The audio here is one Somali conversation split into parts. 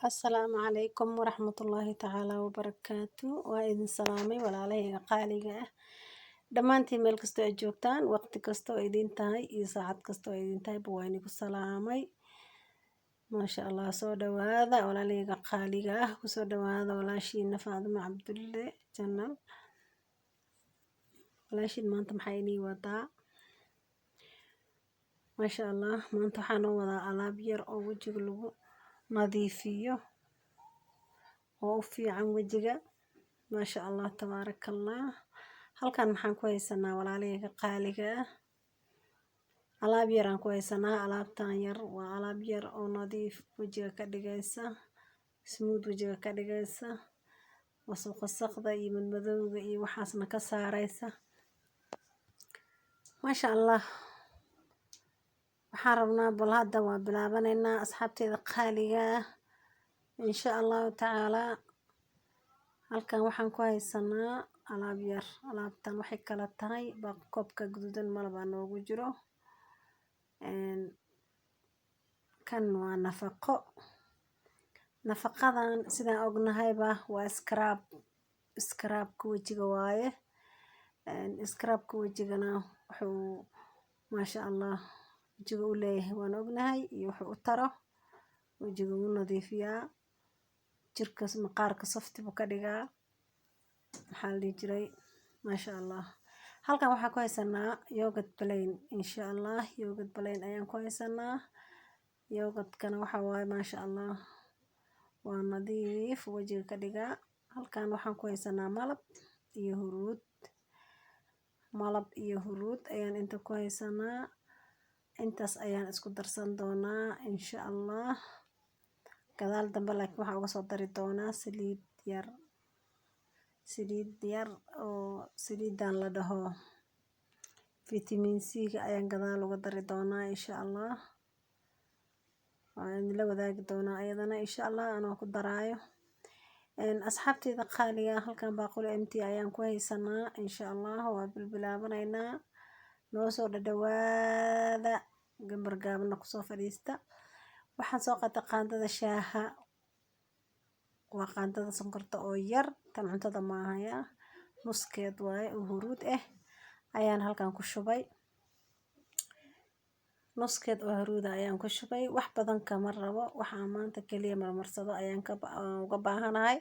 Asalaamu calaykum waraxmatullaahi tacaala wabarakaatu. Waa idin salaamay, walaalahayga qaaliga ah. Dhammaantiin meel kastoo aad joogtaan, waqti kasta oo idin tahay iyo saacad kasta oo idin tahayba, waa idinku salaamay. Maasha Allah, soo dhawaada, walaalahayga qaaliga ah. Kusoo dhawaada walaashiina Faadimo Cabdulle channel. Walaashiin maanta maxaa inii wadaa? Maasha Allah, maanta waxaa noo wadaa alaab yar oo wejiga lagu nadiifiyo oo u fiican wejiga. Maasha Allah, tabaaraka Allah. Halkan maxaan ku haysanaa, walaalahayga qaaliga ah? Alaab yar aan ku haysanaa. Alaabtan yar waa alaab yar oo nadiif wejiga ka dhigaysa, smooth wejiga ka dhigaysa, wasaq wasaqda iyo madmadowga iyo waxaasna ka saaraysa. Maasha Allah, waxaan rabnaa bal hadda waa bilaabanaynaa, asxaabteeda qaaliga ah, insha Allahu tacaalaa. Halkan waxaan ku haysanaa alaab yar. Alaabtan waxay kala tahay koobka guduudan malabaa noogu jiro. Kan waa nafaqo. Nafaqadan sidaan ognahayba waa scrub, scrubka wejiga waaye. Scrubka wejigana wuxuu, maasha Allah, wejiga u leeyahay waan ognahay iyo wuxuu u taro. Wejiga wuu nadiifiyaa, jirka maqaarka soft buu ka dhigaa. Maxaa la dhihi jiray? Maasha Allah, halkan waxaan ku haysanaa yogurt plain. Insha Allah, yogurt plain ayaan ku haysanaa. Yogurtkana waxa waaye, maasha Allah, waa nadiif wejiga ka dhigaa. Halkan waxaan ku haysanaa malab iyo huruud. Malab iyo huruud ayaan inta ku haysanaa. Intaas ayaan isku darsan doonaa, insha Allah. Gadaal dambe laakiin waxaan uga soo dari doonaa saliid yar, saliid yar oo saliidan la dhaho vitamin C-ga ayaan gadaal uga dari doonaa, insha Allah. Waan idinla wadaagi doonaa ayadana, insha Allah, anoo ku daraayo. Asxaabteyda qaaliga, halkan baaquli empty ayaan ku haysanaa. Insha Allah, waa bilbilaabanaynaa. Noo soo dhadhawaada, gambar gaabana kusoo fadhiista. Waxaan soo qaatay qaandada shaaha. Waa qaandada sonkorta oo yar, tan cuntada maahaya. Nuskeed waaye oo huruud ah ayaan halkan ku shubay. Nuskeed oo huruuda ayaan ku shubay. Wax badan kama rabo. Waxaan maanta kaliya marmarsado ayaan ka uga baahanahay.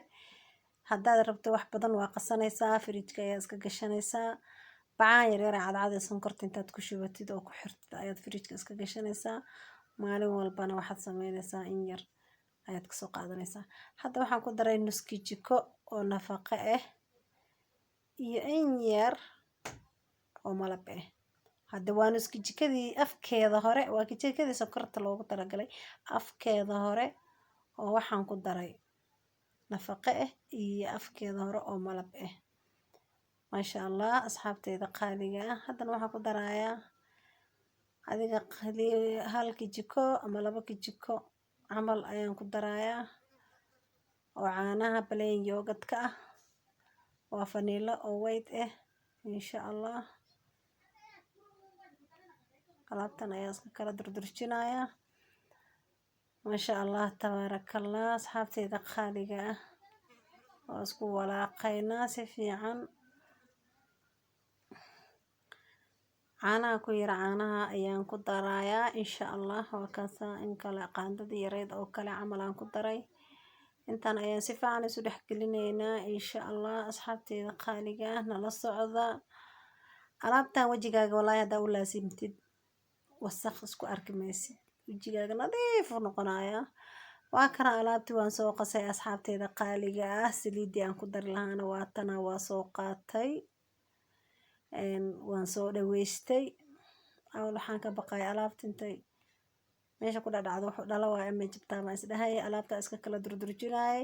Haddaad rabto wax badan, waa qasanaysaa, fridge-ka ayaa iska gashanaysaa. Bacahan yaryar ee cadcad ee sonkorta intaad ku shubatid oo ku xirtid ayaad fridge-ka iska gashanaysaa. Maalin walbana waxaad sameynaysaa, in yar ayaad kasoo qaadanaysaa. Hadda waxaan ku daray nus kijiko oo nafaqo ah iyo in yar oo malab ah. Hadda waa nus kijikadii afkeeda hore, waa kijikadii sonkorta loogu talagalay afkeeda hore oo waxaan ku daray nafaqo ah iyo afkeeda hore oo malab ah. Maasha Allah, asxaabteyda qaaliga ah, haddana waxaan ku darayaa adiga hal kijiko ama laba kijiko camal ayaan ku darayaa oo caanaha plain yogurt-ka ah. Waa vanilla oo white ah. Insha Allah, alaabtan ayaa iska kala durdurjinayaa. Maasha Allah, tabaarakallah. Asxaabteyda qaaliga ah, waa isku walaaqaynaa si fiican. Caanaha ku yara, caanaha ayaan ku darayaa, insha Allah. Waa kaasa in kale, qaandadii yareyd oo kale camal aan ku daray. Intaan ayaan si fiican isu dhex gelinaynaa, insha Allah. Asxaabteyda qaaliga ah, nala socda. Alaabtan wejigaaga, wallaahi, haddaa u laasimtid, wasaq isku arki maysid. Wejigaaga nadiif u noqonayaa. Waa kana alaabtii waan soo qasay, asxaabteyda qaaliga ah. Saliiddii aan ku dari lahaana waa tana. Waa soo qaatay, waan soo dhaweystay. Awal waxaan ka baqay alaabta intay meesha ku dhadhacdo, wuxuu dhala waa ama jabtaa baan isdhahayay. Alaabta iska kala durdurjinayay.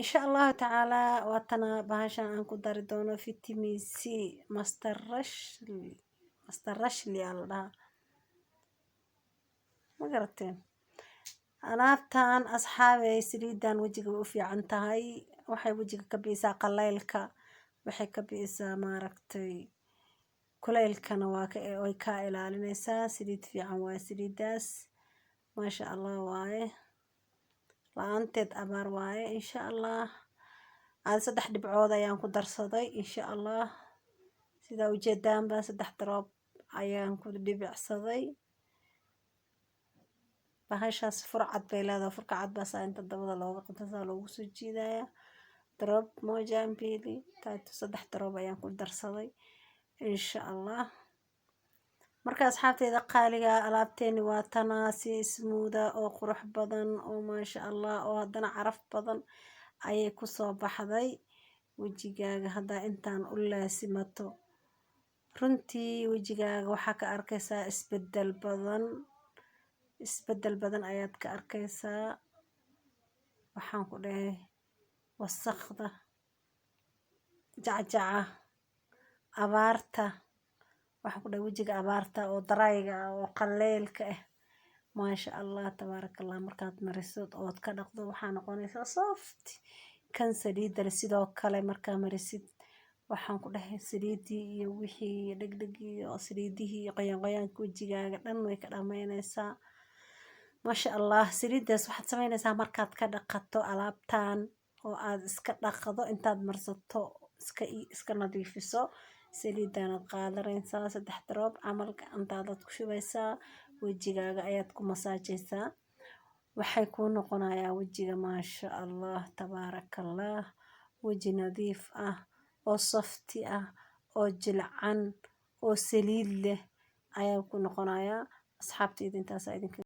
Insha Allahu tacaala, waa tana bahashan aan ku dari doono, vitamin C Master Rashly. Master Rashly aa la dhahaa, ma garateen? Alaabtan, asxaabey, saliidan wejiga way u fiican tahay. Waxay wejiga ka biisaa qalaylka, waxay ka biisaa, maaragtay, kulaylkana waa ka way kaa ilaalinaysaa. Saliid fiican waaye saliidaas, maasha Allah waaye. La-aanteed abaar waaye. Insha Allah, aan 3 dhibcood ayaan ku darsaday. Insha Allah, sidaa ujeedaanba, 3 drop ayaan ku dhibicsaday. Bahashaas fur cad bay leedahay. Furka cad baa saa inta dabada looga qabta, saa loogu soo jiidaya. Drop moja, mbili, tatu, 3 drop ayaan ku darsaday, insha Allah. Marka asxaabteyda qaaliga, alaabteeni waa tanaa, si smooth ah oo qurux badan oo maasha Allah oo haddana caraf badan ayay kusoo baxday. Wejigaaga haddaa intaan u laasimato, runtii wejigaaga waxaa ka arkaysaa isbedel badan, isbedel badan ayaad ka arkaysaa. Waxaan ku dhahay, wasaqda, jacjaca, abaarta, waxaan ku dhahay, wejiga abaarta oo dry-ga ah oo qaleelka ah, maasha Allah, tabaaraka Allah, markaad mariso ood ka dhaqdo, waxaa noqonaysaa soft. Kan saliidda leh sidoo kale markaa marisid, waxaan ku dhahay, saliiddii iyo wixii dhegdheg iyo saliidihii qoyaan qoyaanka wejigaaga dhan way ka dhamaynaysaa, maasha Allah. Saliiddaas waxaad samaynaysaa markaad ka dhaqato alaabtan oo aad iska dhaqdo, intaad marsato iska nadiifiso, saliidanaad qaadanaysaa, 3 drop camal gacantaadaad ku shubaysaa, wejigaaga ayaad ku masaajaysaa. Waxay kuu noqonayaa wejiga, maasha Allah, tabaarakallah, weji nadiif ah oo soft ah oo jilcan oo saliid leh ayaa ku noqonayaa. Asxaabtayda, intaasaa idinka.